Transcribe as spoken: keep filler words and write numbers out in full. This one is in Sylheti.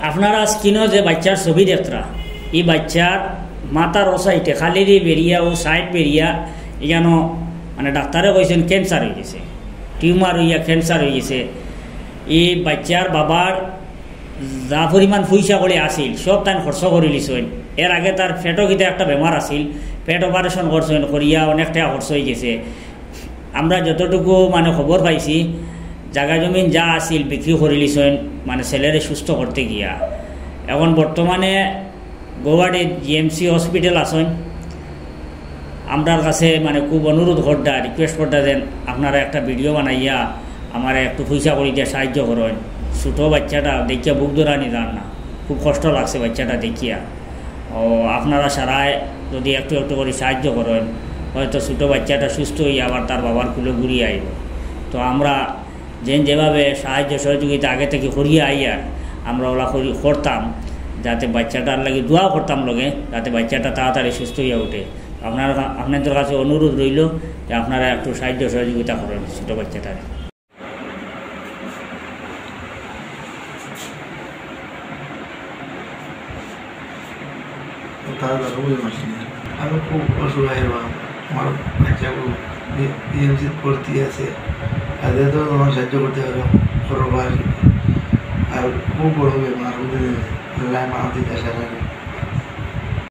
আপনারা স্ক্রিনো যে বাচ্চার ছবি দেখরা, ই বাচ্চার মাথার ও সাইডে খালি দি বেরিয়া, ও সাইড বেরিয়া, ইখানো মানে ডাক্তারে কইছইন ক্যান্সার অইগেছে, টিউমার অইয়া ক্যান্সার অইগেছে। ই বাচ্চার বাবার যা পরিমাণ পয়সা কড়ি আছিল, সব তাইন খরচ করিলিছইন। এর আগে তার পেটো কিতা একটা বেমার আছিল, পেট অপারেশন করছইন, করিয়া অনেক টেকা খরচ অইগেছে। আমরা যতটুকু মানে খবর পাইছি, জাগা জমিন যা আছিল বিক্রি করিলিছইন, মানে ছেলেরে সুস্থ করতে গিয়া। এখন বর্তমানে গৌহাটির জিএমসি হসপিটাল আছইন। আমরার কাছে মানে খুব অনুরোধ কররা, রিকোয়েস্ট কররা যেন আপনারা একটা ভিডিও বানাইয়া আমারে একটু পয়সা কড়ি দিয়া সাহায্য করইন। ছোটো বাচ্চাটা দেখিয়া বুক ধরানি যার না, খুব কষ্ট লাগছে বাচ্চাটা দেখিয়া। ও, আপনারা সারায় যদি একটু একটু করি সাহায্য করইন, হয়তো ছোটো বাচ্চাটা সুস্থ অইয়া আবার তার বাবার কুলো ঘুরিয়া আইবো। তো আমরা যেন যেভাবে সাহায্য সহযোগিতা আগে থাকি করিয়া আইয়ার, আমরা ওলা করি, করতাম, যাতে বাচ্চাটার লাগি দোয়া করতাম লগে, যাতে বাচ্চাটা তাড়াতাড়ি সুস্থ অইয়া উঠে। আপনারা, আপনাদের কাছে অনুরোধ রইলো যে আপনারা একটু সাহায্য সহযোগিতা করইন ছোটো বাচ্চাটারে। তারা তারা বুঝে পারছি না। আমি খুব অসহায় বাপ, আমার বাচ্চাগুলো বি-, বিএমসি ভর্তি আছে, তাদের তো আমার সাহায্য করতে পারো, করো বা আর খুব বড় বেমার, বুঝলেন? আল্লাহ মাফ দিতে আশা রাখি।